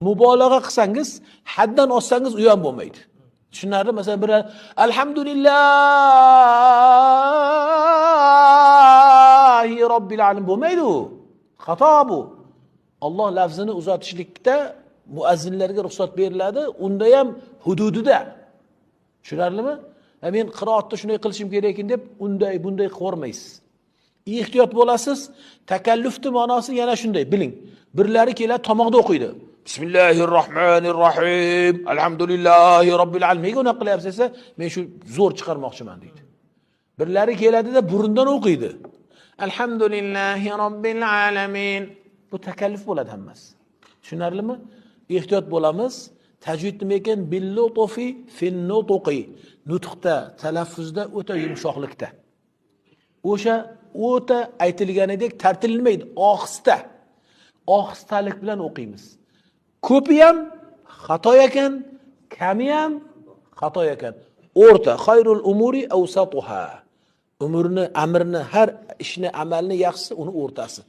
Mubolag'a qilsangiz, haddan oshsangiz u ham bo'lmaydi. Tushunarli? Masalan, bir alhamdulillahi robbil alamin bo'lmaydi u. Xato bu. Alloh lafzini uzatishlikda muazzinlarga ruxsat beriladi, unda ham hududida. Tushunarlimi? Men qiroatda shunday qilishim kerak ekan deb unday bunday qilmaysiz. Ehtiyot bo'lasiz. Takallufning ma'nosi yana shunday, biling. Birlari keladi, tomoqda o'qiydi. Bismillahirrohmanirrohim. Alhamdulillahi robbil alamin. Nega unaqa qilyapsiz desa, men shu zo'r chiqarmoqchiman deydi. Birlari keladida burundan o'qiydi. Alhamdulillahi robbil alamin. Bu takalluf bo'ladi hammasi. Tushunarlimi? Ehtiyot bo'lamiz. Tajvid nima ekan? Billutufi fin-nutqi. Nutqda, talaffuzda o'ta yumshoqlikda. O'sha o'ta aytilganidek tortilmaydi, ohista. Ohistalik bilan o'qiymiz. Ko'pi ham xato ekan, kami ham xato ekan. O'rta xayrul umuri awsatuha. Umrni, amrni, har ishni, amalni yaxshisi uni o'rtasi.